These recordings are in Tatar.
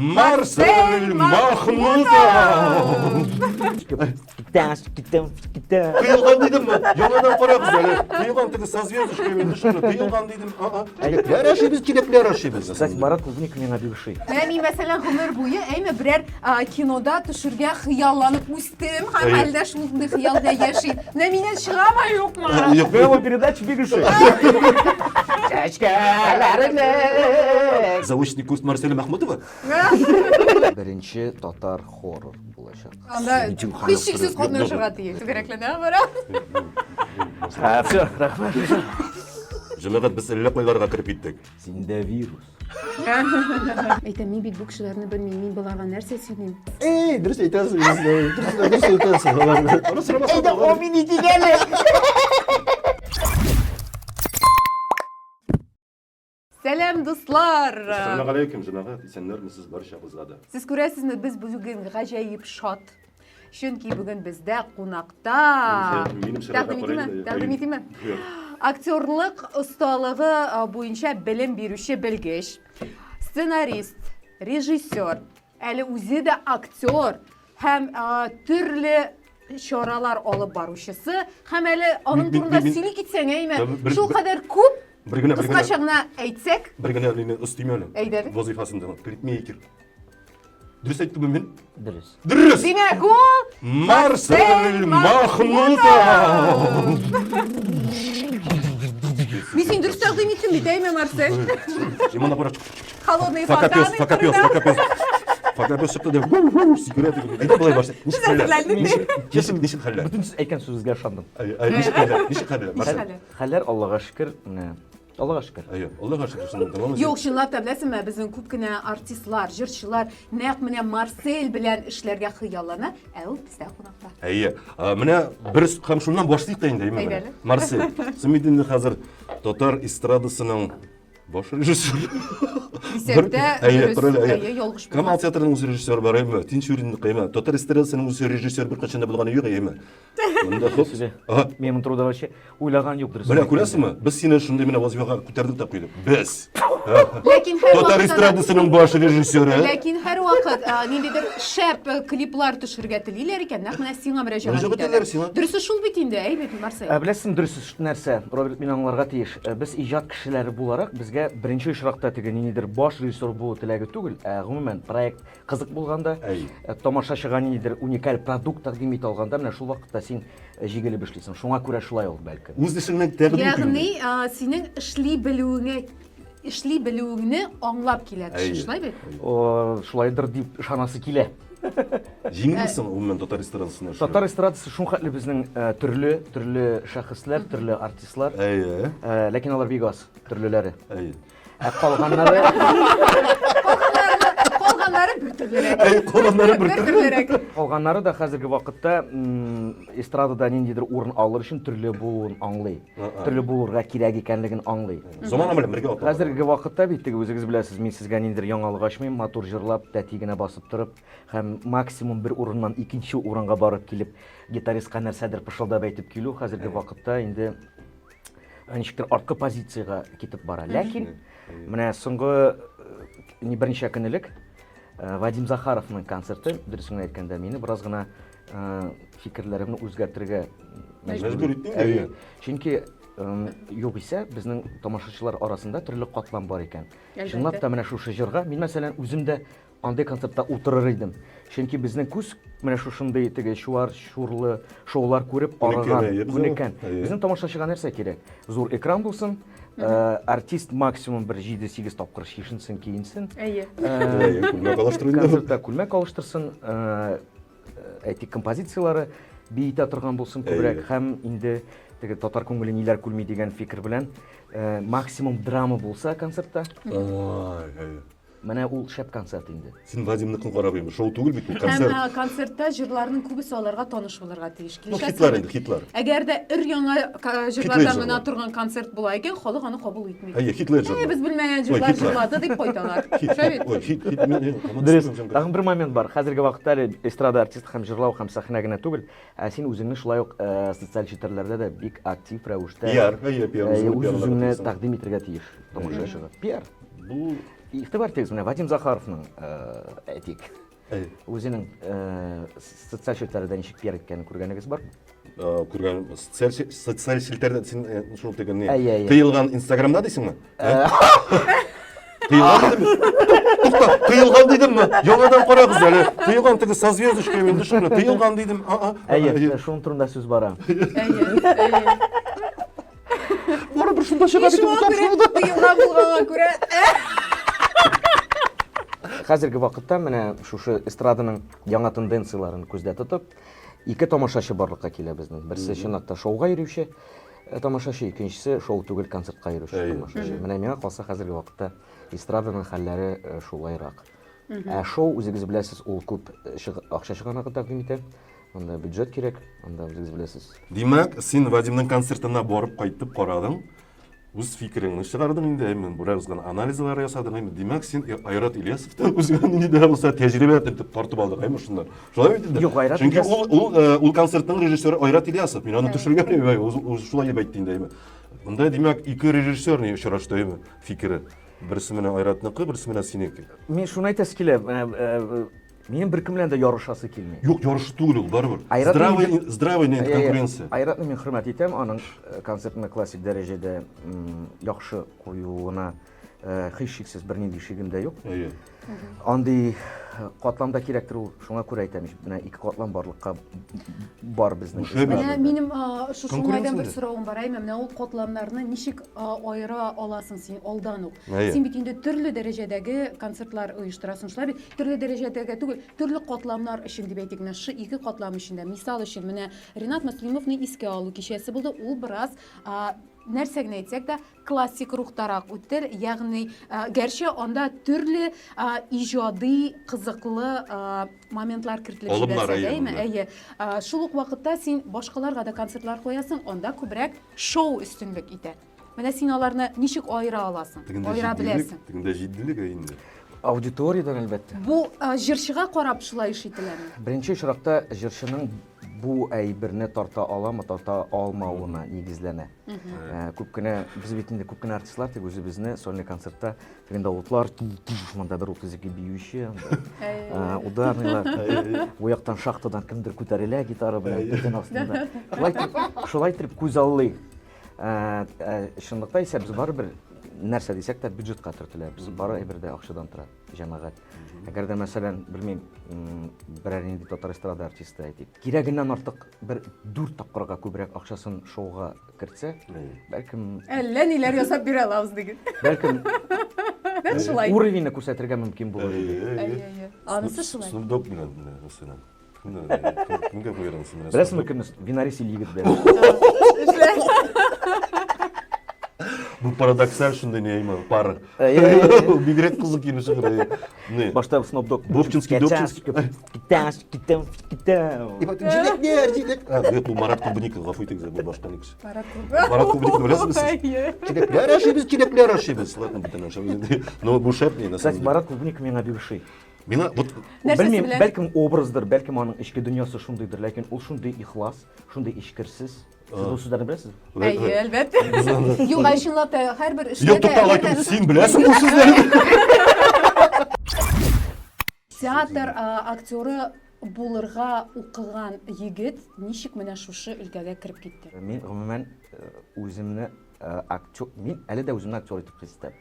Марсель Махмутов! Тыелган дидемме? Яңадан карагыз әле. Тыелган теге со звездочкой төште. Тыелган дидем. Чиләкләр ашыйбыз, чиләкләр ашыйбыз. Кстати, Марат клубника миңа бик ошый. Менә мин, мәсәлән, гомер буе, әйме, берәр кинода төшергә хыялланып үстем һәм әле дә шундый хыял белән яшим. Менә миннән чыгамы, юкмы? Юк. Миңа передача бик ошый. Чәчкәләрне. Заочный курс Марселя Махмутова? Беренче татар хоррор булачак. Анда һичшиксез катнашырга тиеш. Түгәрәкләнә бара. Все, рәхмәт. Җәмәгать, без әллә кайларга кереп киттек. Синдә вирус. Әйтәм, мин бит бу кешеләрне белмим, мин боларга нәрсә сөйлим? Эй, дөрес әйтәсең, дөрес, дөрес әйтәсең. Әйдә, амин итик әле. Сәлам, дуслар! Ассаламу алейкум, җәмәгать, исәннәрмесез барчагызга да. Сез күрәсезме, без бүген гаҗәеп шат. Чөнки бүген бездә кунакта. Минем Тәкъдим итимме? Тәкъдим итимме? Актерлык осталыгы буенча белем бирүче белгеч, сценарист, режиссер, әле үзе дә актер һәм төрле чаралар алып баручысы һәм әле аның турында сөйли китсәң, әйме, шул кадәр күп. Бер генә, бер генә. Кыскача гына әйтсәк. Бер генә мине өстим әле. Әйдә әле. Вазифасында клипмейкер. Дөрес әйттемме мин? Дөрес. Дөрес! Димәк, ул Марсель Махмутов! Мин син дөрес тәкъдим иттем бит, әйме, Марсель? Имана бара. Холодные Факапес, фонтаны. факапес, факапес. Факапес чыкты да, сикерә дип. Әйдә болай башта. Ничек хәлләр? Ничек, ничек хәлләр? Бөтен сез әйткән сүзегезгә ышандым. Ничек хәлләр? Ничек хәлләр? Марсель? Хәлләр Аллага шөкер, менә Аллага шөкер. Әйе, Аллага шөкер, шуннан тәмам. Юк, чынлап та беләсеңме, безнең күп кенә артистлар, җырчылар нәкъ менә Марсель белән эшләргә хыяллана, ә ул бездә кунакта. Әйе. Менә бер һәм шуннан башлыйк та инде, әйме? Әйдәле. Марсель, син бит инде хәзер татар эстрадасының баш режиссеры. Дисәк тә, Әйе, дөрес, правильно, әйе, ялгыш Камал булмас. театрының үз режиссеры бар, әйеме? Тинчуринныкы, әйеме? Татар эстрадасының үз режиссеры беркайчан да булганы юк, әйеме? Монда хоп. Сүзе. Ага. Мин моның турында вообще уйлаган юк дөрес. Менә күрәсеңме? Без сине шундый менә вазифага күтәрдек тә куйдык. Без. Ләкин һәр Татар эстрадасының баш режиссеры. Ләкин һәрвакыт ниндидер шәп клиплар төшерергә телиләр икән, нәкъ менә сиңа мөрәҗәгать итәләр. Сиңа. Дөресе шул бит инде, әй бит, Марсель. Ә беләсең дөресе нәрсә? Роберт мин аңларга тиеш. Без иҗат кешеләре буларак, безгә беренче очракта теге ниндидер баш режиссер булу теләге түгел, ә гомумән проект Кызык булганда, э, тамашачыга ниндидер уникаль продукт тәкъдим итә алганда, менә шул вакытта син э, җигелеп эшлисең. Шуңа күрә шулай ул бәлкем. Үз эшеңне тәкъдим итү. Ягъни, синең эшли белүеңә эшли белүеңне аңлап килә кеше, шулай бит? Шулайдыр дип ышанасы килә. Җиңелме соң гомумән татар эстрадасында эшләү? Татар эстрадасы шулхәтле безнең э, төрле, төрле шәхесләр, төрле артистлар. Әйе. Ләкин алар бик аз, төрлеләре. Әйе. Ә калганнары Калганнары бер төрлерәк. Әй, калганнары бер төрлерәк. Калганнары да хәзерге вакытта эстрадада ниндидер урын алыр өчен төрле булуын аңлый. Төрле булырга кирәк икәнлеген аңлый. Замана белән бергә атлап. Хәзерге вакытта бит теге үзегез беләсез, мин сезгә ниндидер яңалык ачмыйм, матур җырлап, тәти генә басып торып һәм максимум бер урыннан икенче урынга барып килеп, гитаристка нәрсәдер пышылдап әйтеп килү хәзерге вакытта инде ничектер арткы позициягә китеп бара. Ләкин менә соңгы э, берничә көн элек э, Вадим Захаровның концерты, дөресен генә әйткәндә, мине бераз гына э, фикерләремне үзгәртергә мәҗбүр итте. Әйе. Чөнки югыйсә безнең тамашачылар арасында төрле катлам бар икән. Чынлап та менә шушы җырга мин мәсәлән үзем дә Андый концертта утырыр идем. Чөнки безнең күз менә шушындый теге чуар, чурлы шоулар күреп арыган, күнеккән. Безнең тамашачыга нәрсә кирәк? Зур экран булсын, э, артист максимум бер 7-8 тапкыр чишенсен, киенсен. Әйе. Э, күлмәк алыштыру инде. Концертта күлмәк алыштырсын, э, әйтик, композицияләре биетә торган булсын күбрәк һәм инде теге татар күңеле ниләр күрми дигән фикер белән максимум драма булса концертта. Ай, әйе. Менә ул шәп концерт инде. Син Вадимныкын карап инде, шоу түгел бит ул, концерт. Һәм концертта җырларның күбесе аларга таныш булырга тиеш. Ну, хитлар инде, хитлар. Әгәр дә өр-яңа җырлардан гына торган концерт була икән, халык аны кабул итми. Әйе, хитлар җырлар. Без белмәгән җырлар җырлады дип кайталар. Шулай бит? Ой, хит, хит, Дөрес. Тагын бер момент бар. Хәзерге вакытта әле эстрада артисты һәм җырлау һәм сәхнә генә түгел, ә син үзеңне шулай ук социаль челтәрләрдә дә бик актив рәвештә Пиар, әйе, пиар. Үз-үзеңне тәкъдим итәргә тиеш тамашачыга. Пиар. Бу Игътибар итегез, менә Вадим Захаровның, әйтик, үзенең социаль челтәрләрдә ничек пиар иткәнен күргәнегез бармы? Күргән социаль социаль челтәрдә син шул теге ни? Тыелган Инстаграмда дисеңме? Тыелган дидемме? Тукта, тыелган дидемме? Яңадан карагыз әле. Тыелган теге со звездочкой инде шуны. Тыелган дидем. Әйе, шуның турында сүз бара. Әйе, әйе. Барыбер шунда чыга бит Шуңа күрә тыелган булганга күрә. Хәзерге вакытта менә шушы эстраданың яңа тенденцияләрен күздә тотып, ике тамашачы барлыкка килә безнең. Берсе чынлап та шоуга йөрүче э, тамашачы, икенчесе шоу түгел концертка йөрүче тамашачы. Менә миңа калса хәзерге вакытта эстраданың хәлләре э, шулайрак. Ә шоу үзегез беләсез, ул күп э, акча чыганагы тәкъдим итә. Анда бюджет кирәк, анда үзегез беләсез. Димәк, син Вадимның концертына барып кайтып карадың, үз фикереңне чыгардың инде, әйме, бераз гына анализлар ясадың, әйме. Димәк, син Айрат Ильясовтан үзеңә нинди дә булса тәҗрибә итеп тартып алдың, әйме, шуннан. Шулай бит инде? Юк, Айрат Чөнки ул ул э, ул концертның режиссеры Айрат Ильясов. Мин аны төшергән идем, ул шулай дип әйтте инде, әйме. Монда, димәк, ике режиссер ни очрашты, әйме, фикере. Берсе менә Айратныкы, берсе менә синеке. Мин шуны әйтәсе килә, э, минем беркем белән дә ярышасы килми. Юк, ярышы түгел ул, барыбер. Здравый, здравый конкуренция. Айратны мин хөрмәт итәм, аның э, концертны классик дәрәҗәдә яхшы куюына э, һичшиксез бернинди шигем дә юк. Әйе. Андый катлам да кирәктер ул, шуңа күрә әйтәм, менә ике катлам барлыкка бар безнең. Менә минем шушы уңайдан бер соравым бар, әйме, менә ул катламнарны ничек аера аласың син алдан ук? Син бит инде төрле дәрәҗәдәге концертлар оештырасың, шулай бит? Төрле дәрәҗәдәге түгел, төрле катламнар өчен дип әйтик, менә шы ике катлам өчен дә. Мисал өчен, менә Ринат Мөслимовны искә алу кичәсе булды, ул бераз нәрсә генә әйтсәк тә, классик рухтарак үтте, ягъни гәрчә анда төрле иҗади кызыклы моментлар кертелеп җибәрсә дә, әйеме? Әйе. Шул ук вакытта син башкаларга да концертлар куясың, анда күбрәк шоу өстенлек итә. Менә син аларны ничек аера аласың? Аера беләсең. Тегендә җитдилек инде. Аудиториядән, әлбәттә. Бу җырчыга карап шулай эш ителәме? Беренче очракта җырчының бу әйберне тарта аламы, тарта алмавына нигезләнә. Э, күп кенә без бит инде күп кенә артистлар тик үзебезне сольный концертта тегендә утлар монда бер 32 биюче анда э, ударныйлар бу яктан шахтадан кемдер күтәрелә гитара белән төтен астында шулай итеп шулай итеп күзаллый э, чынлыкта исә без барыбер нәрсә дисәк тә бюджетка төртеләбез бары әйбер дә акчадан тора җәмәгать әгәр дә мәсәлән белмим берәр нинди татар эстрада артисты әйтик Кирәгеннән артык бер дүрт тапкырга күбрәк акчасын шоуга кертсә, бәлкем Әллә ниләр ясап бирә алабыз диген. Бәлкем Нәкъ шулай. Уровеньне күрсәтергә мөмкин булыр иде. Әйе, әйе. Анысы шулай. Snoop Dogg белән менә, мәсәлән. Кемгә куярсың син менә? Беләсеңме кемне? Винарис Ильегет белән. Эшлә. Бу парадоксаль шундый не әйме, пара. Бигрәк кызык килеп чыгыр. Не. Башта Snoop Dogg. Бобчинский, Добчинский. Китәм, китәм, китәм. И потом җиләкләр, җиләк. А, юк, бу Марат Клубников, гафу итегез, бу башка кеше. Марат Клубников. Марат Клубников беләсезме сез? Җиләкләр ашыйбыз, җиләкләр ашыйбыз. Ладно, бүтән ашабыз инде. Но бу шәп не, на самом деле. Марат Клубников миңа бик ошый. Миңа вот Белмим, бәлкем образдыр, бәлкем аның эчке дөньясы шундыйдыр, ләкин ул шундый ихлас, шундый эчкерсез. Сез бу сүзләрне беләсезме? Әйе, әлбәттә. Юк, ә чынлап та һәрбер эштә Юк, тукта, алай син беләсең бу сүзләрне. Театр актеры булырга укыган егет ничек менә шушы өлкәгә кереп китте? Мин гомумән үземне актер, мин әле дә үземне актер итеп хис итәм.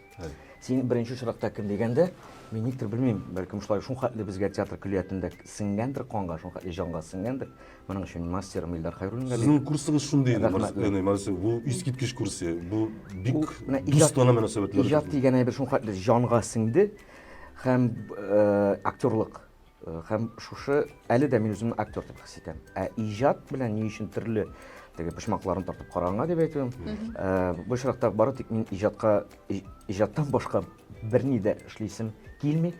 Син беренче очракта кем дигәндә, мин никтер белмим, бәлкем шулай шул хәтле безгә театр көллиятендә сеңгәндер канга, шул хәтле җанга сеңгәндер. Моның өчен мастерым Илдар Хәйруллинга Сезнең курсыгыз шундый иде, Марсель, бу искиткеч курс, бу бик дустанә мөнәсәбәтләр. Иҗат дигән әйбер шул хәтле җанга сеңде. Һәм э, актерлык э, һәм шушы әле дә мин үземне актер дип хис итәм. Ә иҗат белән ни өчен төрле теге почмакларын тартып каранга дип әйтүем. Э, бу очракта бары тик мин иҗатка иҗаттан башка берни дә эшлисем килми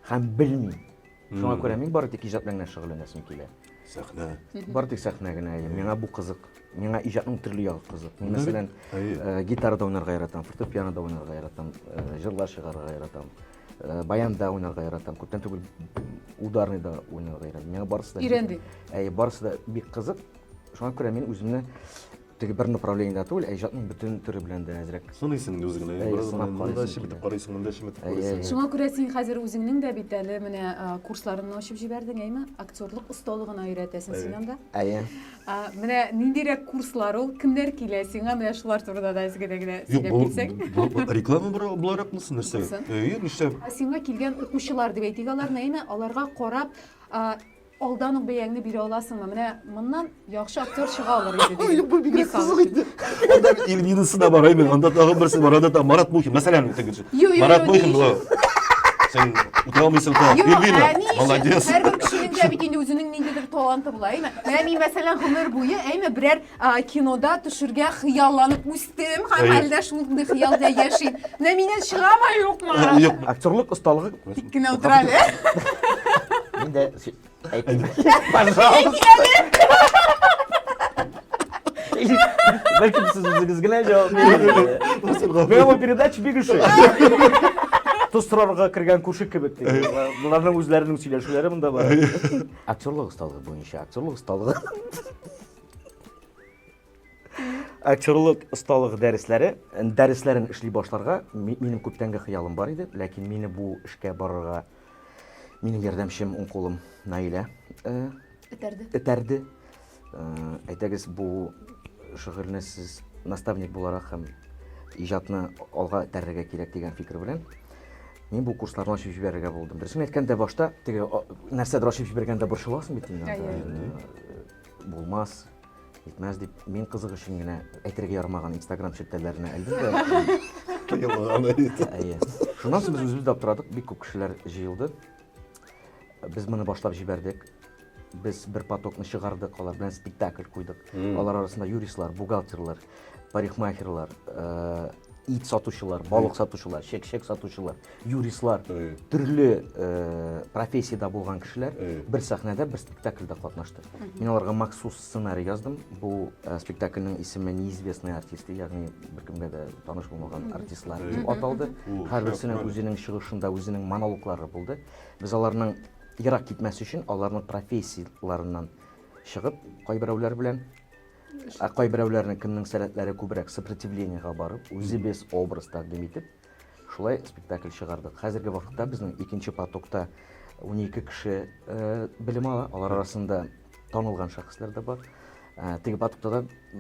һәм белмим. Шуңа күрә мин бары тик иҗат белән генә шөгыльләнәсем килә. Сәхнә. Бары тик сәхнә генә. Миңа бу кызык. Миңа иҗатның төрле ягы кызык. Мин, мәсәлән, э, гитарада уйнарга яратам, фортепианода уйнарга яратам, э, җырлар чыгарырга яратам, э, баянда уйнарга яратам. Күптән түгел ударныйда уйнарга яратам. Миңа барысы да Өйрәндең. Әйе, барысы да бик кызык. Шуңа күрә мин үземне теге бер направлениедә түгел, ә иҗатның бөтен төре белән дә әзрәк. Сыныйсың инде үзеңне. Әйе, Бераз сынап монда карыйсың чеметеп килә. карыйсың, монда чеметеп Әйе, карыйсың. әйе. Шуңа күрә син хәзер үзеңнең дә бит әле менә курсларыңны ачып җибәрдең, әйме? Актерлык осталыгына өйрәтәсең син анда. Әйе. Менә ниндирәк курслар ул, кемнәр килә сиңа, менә шулар турында да әз генә генә Юк, сөйләп бу, китсәң. бу, бу реклама буларакмы соң нәрсә? Булсын. Әйе, нишләп? Сиңа килгән укучылар дип әйтик аларны, әйме? Аларга карап, алдан ук бәяңне бирә аласыңмы? Менә моннан яхшы актер чыга алыр иде дигән. Юк, бу бигрәк Мисал кызык өчен. инде. Анда бит Эльвинасы да бар, әйме? Анда тагын берсе бар, анда та Марат Мухин, мәсәлән, тегенче. Юк, юк, Марат юк, Мухин ни була. Син үтә алмыйсың та. Юк, Эльвина, ә ни өчен? молодец. Һәрбер кешенең дә бит инде үзенең ниндидер таланты була, әйме? Менә мин, мәсәлән, гомер буе, әйме, берәр кинода төшергә хыялланып үстем һәм Әйе. әле дә шундый хыялда яшим. Менә миннән чыгамы, юкмы? Юк. Актерлык осталыгы Тик кенә утыра әле. Мин дә әйтим. Пожалуйста. Или, бәлкем сез үзегез генә җавап бирегез. Мин бу передача бик ошый. Тоз сорарга кергән күрше кебек ди. Боларның үзләренең сөйләшүләре монда бар. Актерлык осталыгы буенча, актерлык осталыгы. Актерлык осталыгы дәресләре, дәресләрен эшли башларга минем күптәнге хыялым бар иде, ләкин мине бу эшкә барырга минем ярдәмчем, уң кулым Наилә этәрде. Этәрде. Әйтәгез, бу шөгыльне сез наставник буларак һәм иҗатны алга этәрергә кирәк дигән фикер белән мин бу курсларны ачып җибәрергә булдым. Дөресен әйткәндә, башта теге нәрсәдер ачып җибәргәндә борчыласың бит инде. Булмас, итмәс дип, мин кызык өчен генә әйтергә ярамаган Инстаграм челтәрләренә элдем дә. Тыелган. Әйе. Шуннан соң без үзебез дә аптырадык, бик күп кешеләр җыелды. Без моны башлап җибәрдек. Без бер потокны чыгардык, алар белән спектакль куйдык. Алар арасында юристлар, бухгалтерлар, парикмахерлар, ит сатучылар, балык сатучылар, чәк-чәк сатучылар, юристлар, төрле профессиядә булган кешеләр бер сәхнәдә, бер спектакльдә катнашты. Мин аларга махсус сценарий яздым. Бу спектакльнең исеме Неизвестные артисты, ягъни беркемгә дә таныш булмаган артистлар дип аталды. Һәрберсенең үзенең чыгышында үзенең монологлары булды. Без аларның ерак китмәс өчен, аларның профессияләреннән чыгып, кайберәүләр белән, ә кайберәүләрнең кемнең сәләтләре күбрәк сопротивлениегә барып, үзебез образ тәкъдим итеп, шулай спектакль чыгардык. Хәзерге вакытта безнең икенче потокта 12 кеше белем ала, алар арасында танылган шәхесләр дә бар. Теге потокта да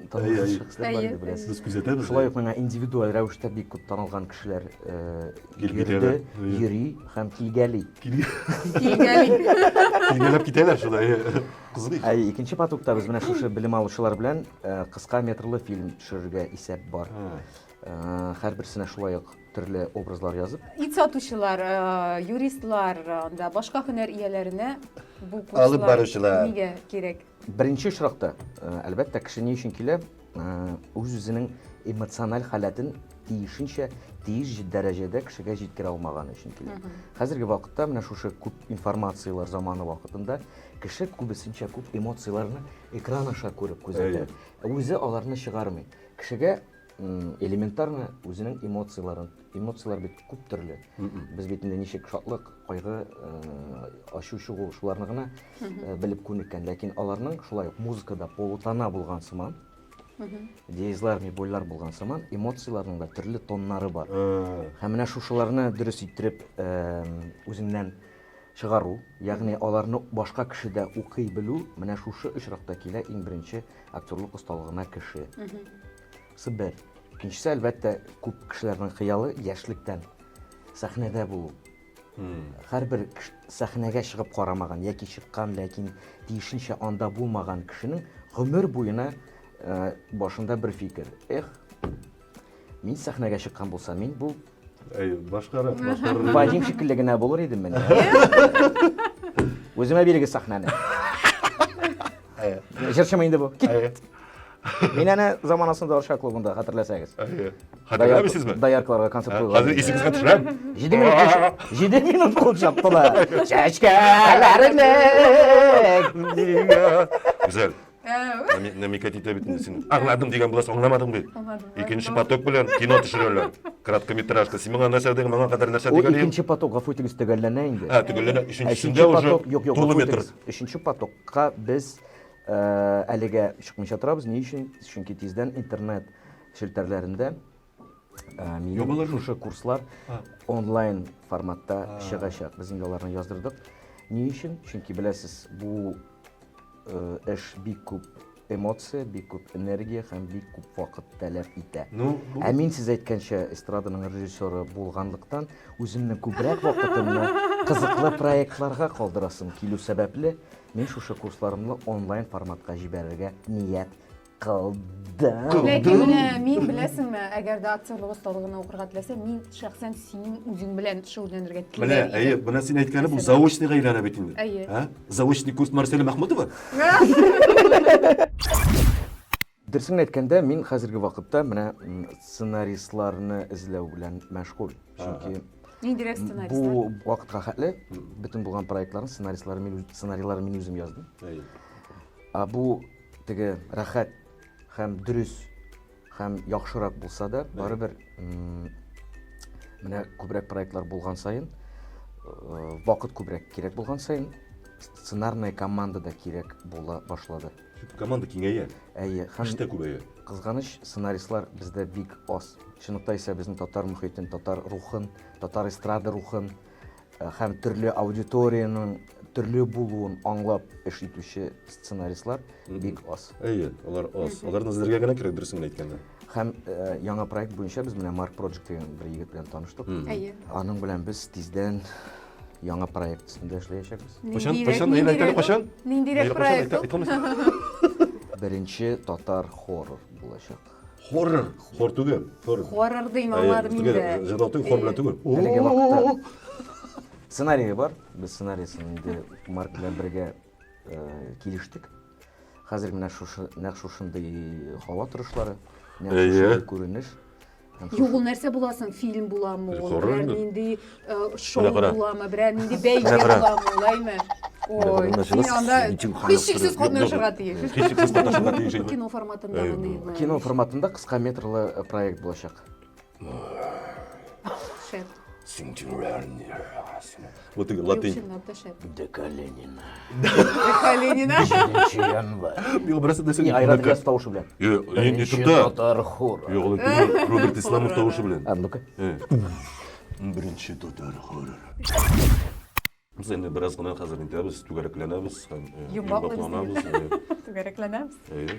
танылган шәхесләр бар инде, беләсез. Без күзәтәбез. Шулай ук миңа индивидуаль рәвештә бик күп танылган кешеләр йөрде, йөри һәм килгәли. Килгәли. Килгәләп китәләр шулай. Кызык. Ә икенче потокта без менә шушы белем алучылар белән кыска метрлы фильм төшерергә исәп бар. Һәрберсенә шулай ук төрле образлар язып. Ит сатучылар, юристлар, анда башка һөнәр ияләренә бу курслар Алып баручылар. нигә кирәк? Беренче очракта, әлбәттә, кеше ни өчен килә? Үз-үзенең эмоциональ халәтен тиешенчә, тиеш дәрәҗәдә кешегә җиткерә алмаган өчен килә. Хәзерге вакытта менә шушы күп информацияләр заманы вакытында кеше күбесенчә күп эмоцияләрне экран аша күреп күзәтә. Үзе аларны чыгармый. Кешегә элементарно үзенең эмоцияләрен, эмоцияләр бит күп төрле. Без бит инде ничек шатлык, кайгы, ачу чыгу шуларны гына белеп күнеккән, ләкин аларның шулай ук музыкада полутона булган сыман, диезлар, мибольлар булган сыман, эмоцияләрнең дә төрле тоннары бар. Һәм менә шушыларны дөрес иттереп үзеңнән чыгару, ягъни аларны башка кешедә укый белү, менә шушы очракта килә иң беренче актерлык осталыгына кеше. Бер. Икенчесе, әлбәттә, күп кешеләрнең хыялы яшьлектән сәхнәдә булу. Һәрбер сәхнәгә чыгып карамаган яки чыккан, ләкин тиешенчә анда булмаган кешенең гомер буена башында бер фикер. Эх, мин сәхнәгә чыккан булсам, мин бу Әй, башкарак, башкарак. Вадим шикелле генә булыр идем мин. Үземә бирегез сәхнәне. Җырчымы инде бу? Кит. Мин әнә заманасында Арча клубында, хәтерләсәгез. Хәтерләмисезме? Дояркаларга концерт куйган. Хәзер исегезгә төшерәм. 7 минут, 7 минут кул чаптылар. Чәчкәләрне. Гүзәл. Намекать итә бит инде син. Аңладым дигән буласың, аңламадың бит. Аңладым. Икенче поток белән кино төшерәләр. Краткометражка. Син моңа нәрсә дигән, моңа кадәр нәрсә Ул дигән? икенче поток, гафу итегез, төгәлләнә инде. Ә, төгәлләнә. Өченчесендә уже юк, юк, тулы метр. Өченче потокка без Әлегә чыкмыйча торабыз. Ни өчен? Чөнки тиздән интернет челтәрләрендә минем шушы курслар онлайн форматта чыгачак. Без инде аларны яздырдык. Ни өчен? Чөнки беләсез, бу эш бик күп эмоция, бик күп энергия һәм бик күп вакыт таләп итә. Ну, бу... Ә мин сез әйткәнчә эстраданың режиссеры булганлыктан, үземнең күбрәк вакытымны кызыклы проектларга калдырасым килү сәбәпле, мин шушы курсларымны онлайн форматка җибәрергә ният кылдым. Ләкин менә мин беләсеңме, әгәр дә актерлык осталыгына укырга теләсәм, мин шәхсән синең үзең белән шөгыльләнергә теләр Менә, әйе, менә син әйткәне бу заочныйга әйләнә бит инде. Әйе. Ә? Заочный курс Марселя Махмутова? Дөресен әйткәндә, мин хәзерге вакытта менә сценаристларны эзләү белән мәшгуль. Чөнки Ниндирәк сценаристлар? Бу вакытка хәтле бөтен булган проектларның сценаристларын мин сценарийларын мин үзем яздым. Әйе. Ә бу теге рәхәт һәм дөрес һәм яхшырак булса да, барыбер менә күбрәк проектлар булган саен, э, вакыт күбрәк кирәк булган саен, сценарная команда да кирәк була башлады. Чөнки команда киңәя. Әйе, һәм эш тә күбәя. Кызганыч, сценаристлар бездә бик аз. Чынлыкта исә безнең татар мөхитен, татар рухын, татар эстрада рухын э, һәм төрле аудиториянең төрле булуын аңлап эш итүче сценаристлар бик аз. Әйе, алар аз. Аларны эзләргә генә кирәк, дөресен генә әйткәндә. Һәм э, яңа проект буенча без менә Mark Project дигән бер егет белән таныштык. Әйе. Аның белән без тиздән яңа проект өстендә эшләячәкбез. Кайчан? Кайчан? Әйе, әйт әле, кайчан? Ниндирәк проект ул? Беренче татар хоррор булачак. Хоррор. Хор түгел, хоррор. Хоррор дим, аңладым инде. Җырлау түгел, хор белән түгел. Әлеге вакытта сценарий бар. Без сценарийсын инде Марк белән бергә э, килештек. Хәзер менә шушы нәкъ шушындый һава торышлары, нәкъ шушындый күренеш. Юк, ул нәрсә була соң? Фильм буламы ул? Берәр нинди э, шоу буламы? Берәр нинди бәйге буламы ул, әйме? Ой, син анда һичшиксез катнашырга тиеш. Һичшиксез катнашырга тиеш. Кино форматында гына. Кино форматында кыска метрлы э, проект булачак. Шәп. Вот теге латынь. Чынлап та шәп. ДК Ленина. ДК Ленина. Җиденче январь. Юк, берәрсе дә Не, Айрат Ильяс тавышы белән. Юк, не Беренче тукта. татар хоры. Юк, ул түгел, Роберт Исламов тавышы белән. А, ну-ка. Беренче татар хоры. Без инде бераз гына хәзер нитәбез, түгәрәкләнәбез һәм йомгакланабыз. Түгәрәкләнәбез. Әйе.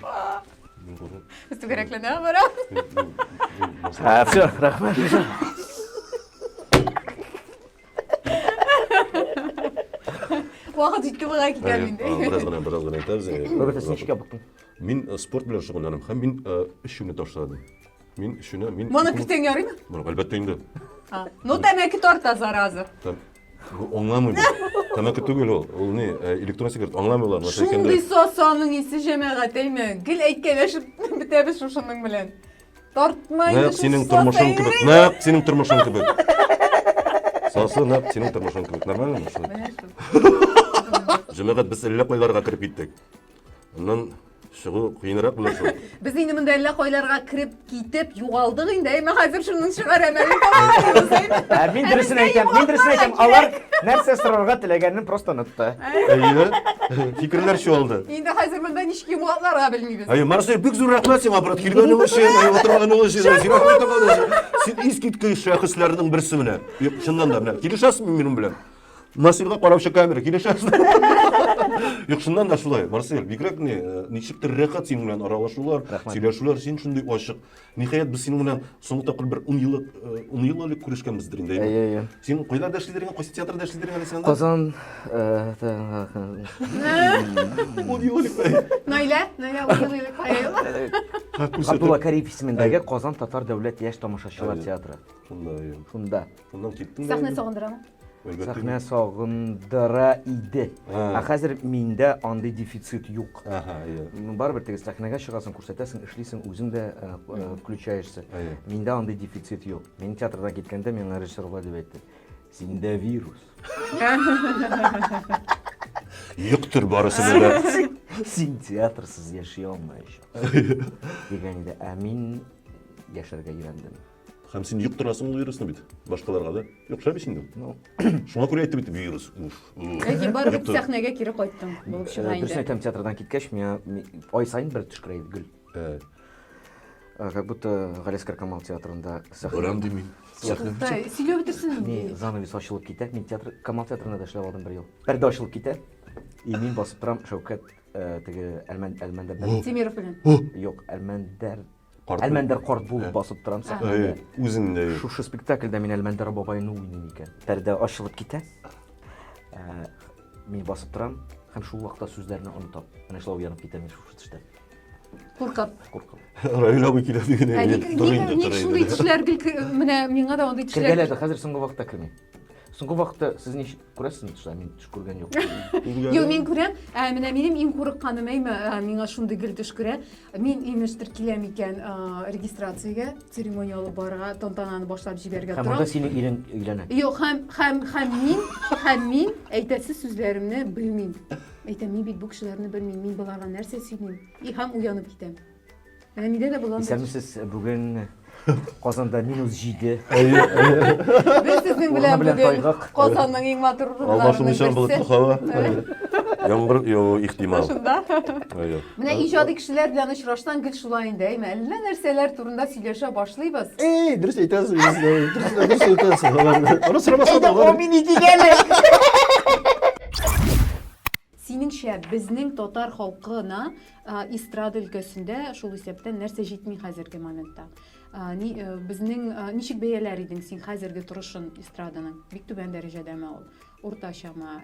Без түгәрәкләнә барабыз. А, все, рәхмәт. Вакыт җитте бугай китәм инде. Бераз гына, бераз гына әйтәбез. Роберт, син ничек ябыктың? Мин спорт белән шөгыльләнәм һәм мин эчүне ташладым. Мин эчүне, мин Моны кертсәң ярыймы? Моны әлбәттә инде. Ну, тәмәке тарта, зараза. Аңламый бу. Тәмәке түгел ул. Ул ни, электрон сигарет аңламый улар. Шундый сасы аның исе җәмәгать, әйме? Гел әйткәләшеп бетәбез шушының белән. Тартма инде Нәкъ синең тормышың кебек. Нәкъ синең тормышың кебек. Сасы нәкъ синең тормышың кебек. Нормально шул? Менә шул. Җәмәгать, без әллә кайларга кереп киттек. Аннан чыгу кыенрак була шул. Без инде монда әллә кайларга кереп китеп югалдык инде. Әмма хәзер шуның чыгар әмәлен таба алмыйбыз. Әйме? Ә мин дөресен әйтәм, мин дөресен әйтәм. Алар нәрсә сорарга теләгәнен просто онытты. Әйе. Фикерләр чуалды. Инде хәзер монда ничек йомгакларга белмибез. Әйе, Марсель, бик зур рәхмәт сиңа, брат, килгәнең өчен, әйе, утырганың өчен, син утырганың өчен. Син искиткеч шәхесләрнең берсе менә. Юк, чыннан да менә. Килешәсеңме минем белән? Марсельга караучы камера, килешәсең? Юк, чыннан да шулай. Марсель, бигрәк ни, э, ничектер рәхәт синең белән аралашулар, сөйләшүләр, син шундый ачык. Ниһаять, без синең белән соңгы тапкыр бер 10 ел, 10 ел элек күрешкәнбездер инде. Әйе, әйе. Син кайларда эшлидер инде, кайсы театрда эшлидер әле син анда? Казан, э, 10 ел элек. Наилә, Наилә, 10 ел элек кая ел? Габдулла Кариев исемендәге Казан татар дәүләт яшь тамашачылар театры. Шунда, әйе. Шунда. Шуннан киттең. Сәхнә сагындырамы? Сәхнә сагындыра иде. Ә хәзер миндә андый дефицит юк. Ага, иә. Ну, барыбер теге сәхнәгә чыгасың, күрсәтәсең, эшлисең, үзең дә э, э, включаешься. Миндә андый дефицит юк. Мин театрдан киткәндә миңа режиссер болай дип әйтте. Синдә вирус. Юктыр барысына да. Син театрсыз яши алмаячаксың. Дигән иде. Ә мин яшәргә өйрәндем. Һәм син йоктырасың ул вирусны бит башкаларга да. Йоктыра бит инде. Ну, Шуңа күрә әйтте бит вирус. Уф. уф. Ләкин барыбер Йоктыр. сәхнәгә кире кайттың булып чыга Дөресен инде. әйтәм, театрдан киткәч, миңа ай саен бер төш керә иде, гөл. Как будто Галиәсгар Камал театрында сәхнә. Барам дим мин. Сәхнә. Тукта, сөйләп бетерсен. Не, занавес ачылып китә. Мин театр, Камал театрында да эшләп алдым бер ел. Пәрдә ачылып китә. И мин басып торам, Шәүкәт, теге Әлмән, Әлмәндәрдән. Тимиров белән. Юк, Әлмәндәр. Карт. Әлмәндәр карт булып басып торам сәхнәдә. Үзең дә. Шушы спектакльдә мин Әлмәндәр бабайны уйныйм икән. Пәрдә ачылып китә. Мин басып торам һәм шул вакытта сүзләрне онытам. Менә шулай уянып китәм мин шушы төштән. Куркып. Куркып. Равил абый килә дигән. Ә ник, ник, ник шундый төшләр гел менә миңа да андый төшләр. Кергәләде, хәзер соңгы вакытта керми. Соңгы вакытта сез ничек күрәсезме төшләр? Мин төш күргән юк. Юк, мин күрәм. Ә, менә минем иң курыкканым әйме, ә, миңа шундый гел төш керә. Мин имештер киләм икән ә, регистрациягә, церемония алып барырга, тантананы башлап җибәрергә Һәм торам. монда синең ирең өйләнә. Юк, һәм һәм һәм мин, һәм мин әйтәсе сүзләремне белмим. Әйтәм, мин бит бу кешеләрне белмим, мин боларга нәрсә сөйлим? И һәм уянып китәм. Менә миндә дә булган. Исәнмесез, бүген Казанда минус 7. Без сезнең белән белән бүген тайгак. Казанның иң матур урыннарының Алмашынучан берсе. болытлы һава. Яңгыр явуы ихтимал. Шунда. Әйе. Менә иҗади кешеләр белән очрашсаң гел шулай инде, әйме? Әллә нәрсәләр турында сөйләшә башлыйбыз. Эй, дөрес әйтәсең, дөрес, дөрес әйтәсең. Аны сорамасаң да була. Амин итик әле. Синеңчә, безнең татар халкына эстрада өлкәсендә, шул исәптән, нәрсә җитми хәзерге моментта? Ни, безнең ничек бәяләр идең син хәзерге торышын эстраданың? Бик түбән дәрәҗәдәме ул? Уртачамы?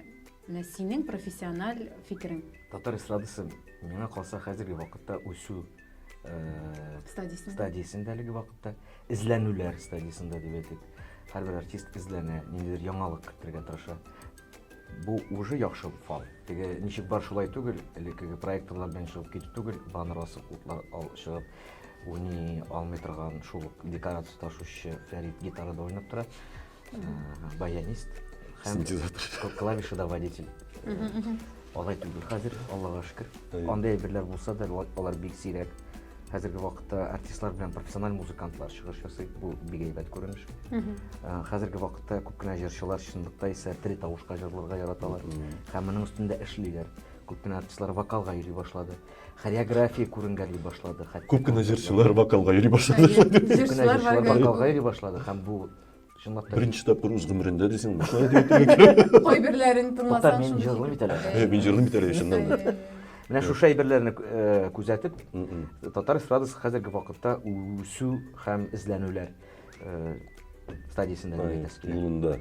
Менә синең профессиональ фикерең. Татар эстрадасы, миңа калса, хәзерге вакытта үсү стадиясендә. Стадиясендә әлеге вакытта, эзләнүләр стадиясендә дип әйтик. Һәрбер артист эзләнә, ниндидер яңалык кертергә тырыша. Бу уже яхшы фал. Теге ничек бар шулай түгел, элеккеге проекторлар белән чыгып китү түгел, баннер асып утлар ал чыгып уйный алмый торган шул ук декорация ташучы Фәрит гитарада уйнап тора. Баянист һәм Синтезатор. клавишада водитель. Алай түгел хәзер, Аллага шөкер. Андый әйберләр булса да, алар бик сирәк. Хәзерге вакытта артистлар белән профессиональ музыкантлар чыгыш ясый. Бу бик әйбәт күренеш. Хәзерге вакытта күп кенә җырчылар чынлыкта исә тере тавышка җырларга яраталар. Һәм моның өстендә эшлиләр. Күп кенә артистлар вокалга йөри башлады. Хореография күренгәли башлады. Хәтта Күп кенә җырчылар вокалга йөри башлады. Күп кенә җырчылар вокалга йөри башлады һәм бу чынлап та Беренче тапкыр үз гомерендә дисеңме? Шулай дип әйтергә кирәк. Кайберләрен Тукта, тыңласаң мин җырлыйм бит әле. Мин җырлыйм бит әле чыннан да. Менә шушы әйберләрне күзәтеп, татар эстрадасы хәзерге вакытта үсү һәм эзләнүләр стадиясендә дип әйтәсе килә. Юлында.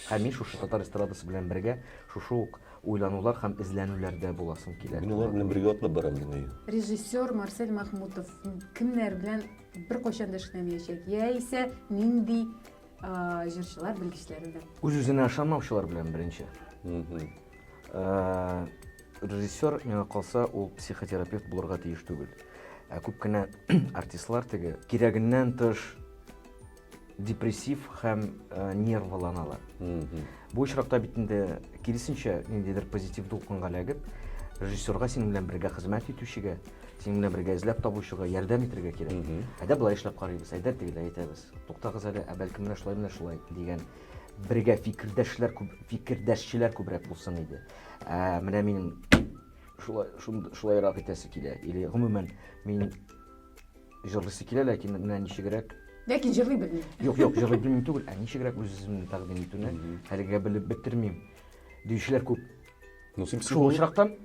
Һәм мин шушы татар эстрадасы белән бергә шушы ук уйланулар һәм эзләнүләрдә буласым килә. Мин алар белән бергә атлап барам мин. Режиссер Марсель Махмутов кемнәр белән беркайчан да эшләмәячәк, яисә нинди җырчылар, белгечләр белән? Үз-үзенә ышанмаучылар белән беренче. Режиссер, миңа калса, ул психотерапевт булырга тиеш түгел. Ә күп кенә артистлар теге кирәгеннән тыш депрессив һәм нервыланалар. Бу очракта бит инде киресенчә ниндидер позитив дулкынга эләгеп, режиссерга синең белән бергә хезмәт итүчегә, синең белән бергә эзләп табучыга ярдәм итәргә кирәк. Әйдә болай эшләп карыйбыз, әйдә тегеләй әйтәбез. Туктагыз әле, ә бәлкем менә шулай, менә шулай дигән бергә фикердәшләр күп, фикердәшчеләр күбрәк булсын иде. Ә менә минем шулай шулайрак итәсе килә. Или гомумән мин җырлыйсы килә, ләкин менә ничегрәк. Ләкин җырлый белмим. Юк, юк, җырлый белмим түгел, ә ничегрәк үз-үземне тәкъдим итүне әлегә белеп бетермим. Диючеләр күп. Ну, син Шул очрактан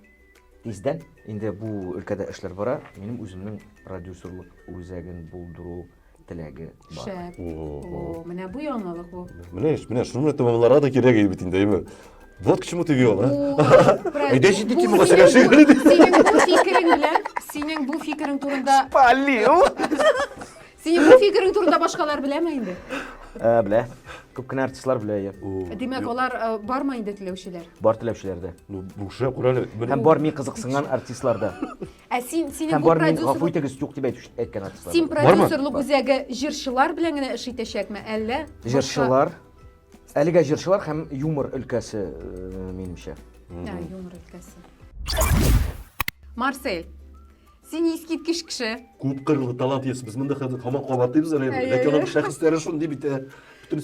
тиздән инде бу өлкәдә эшләр бара. Минем үземнең продюсерлык үзәген булдыру теләге бар. Шәп. О, менә бу яңалык бу. Менә менә шуны менә тәмамларга да кирәк иде бит инде, әйме? Вот к чему ты вел, а? Әйдә җитди темага сөйләшик әле. Синең бу фикерең белән, синең бу фикерең турында Спалил. Синең бу фикерең турында башкалар беләме инде? Ә, белә. Күп кенә артистлар белә, иә. Димәк, алар бармы инде теләүчеләр? Бар теләүчеләр дә. Ну, бу шәп, күрәле. Һәм бар мин кызыксынган артистлар да. Ә син синең Һәм бу бар мин гафу продюсерлык итегез юк дип әйтү- әйткән артистлар. Син да бар. продюсерлык үзәге җырчылар белән генә эш итәчәкме, әллә башка- Җырчылар. Әлегә җырчылар һәм юмор өлкәсе, минемчә. Да, юмор өлкәсе. Марсель, Син искиткеч кеше. Күп кырлы талант иясе. Без монда хәзер һаман кабатлыйбыз әле. Ләкин аның шәхесләре шундый бит. Ә,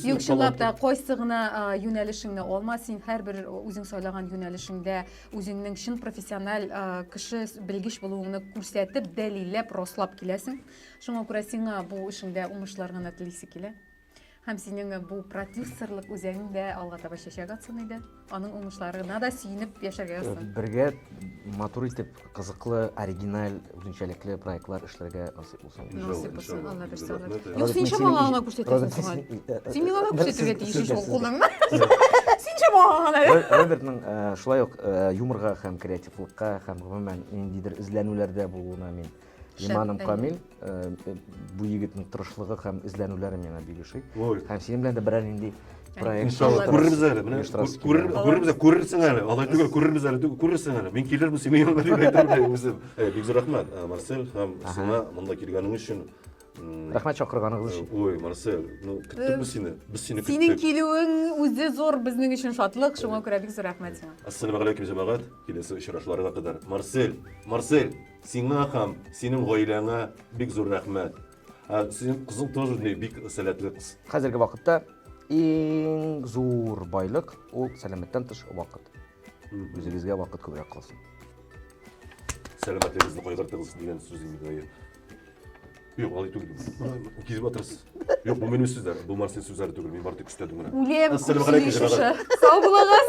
Юк, чынлап та, кайсы гына юнәлешеңне алма, син һәрбер үзең сайлаган юнәлешеңдә үзеңнең чын профессиональ кеше, белгеч булуыңны күрсәтеп, дәлилләп, раслап киләсең. Шуңа күрә сиңа бу эшеңдә уңышлар гына телисе килә. Һәм синең бу продюсерлык үзәгең дә алга таба чәчәк атсын иде. Аның уңышларына да сөенеп яшәргә язсын. Бергә матур итеп, кызыклы, оригиналь, үзенчәлекле проектлар эшләргә насыйп булсын. Насыйп булсын, Алла бирсә. Юк, син чамала гына күрсәтәсең соң әле. Син миңа да күрсәтергә тиеш ич ул кулыңны. Син чамала гына әле. Робертның шулай ук юморга һәм креативлыкка һәм гомумән ниндидер эзләнүләрдә булуына мин Иманым камил, бу егетнең тырышлыгы һәм эзләнүләре миңа бик ошый. Һәм синең белән дә берәр нинди проект. Иншалла, күрербез әле. Менә күрербез, күрерсең әле. Алай түгел, күрербез әле, түгел, күрерсең әле. Мин килермен синең яныңа дип әйтәм үзем. Бик зур рәхмәт, Марсель, һәм сиңа монда килгәнең өчен. Рәхмәт чакырганыгыз өчен. Ой, Марсель, ну көттек без сине. Без сине көттек. Синең килүең үзе зур безнең өчен шатлык, шуңа күрә бик зур рәхмәт сиңа. Ассаламу алейкум, җәмәгать. Киләсе очрашуларга кадәр. Марсель, Марсель, Сиңа һәм синең гаиләңә бик зур рәхмәт. Ә синең кызың тоже ни бик сәләтле кыз. Хәзерге вакытта иң зур байлык ул сәламәттән тыш вакыт. Үзегезгә вакыт күбрәк калсын. Сәламәтлегегезне кайгыртыгыз дигән сүз инде. Юк, алай түгел. Кизеп атырсыз. Юк, бу минем сүзләр, бу Марсель сүзләре түгел. Мин бары тик өстәдем генә. Үлем. Сау булыгыз.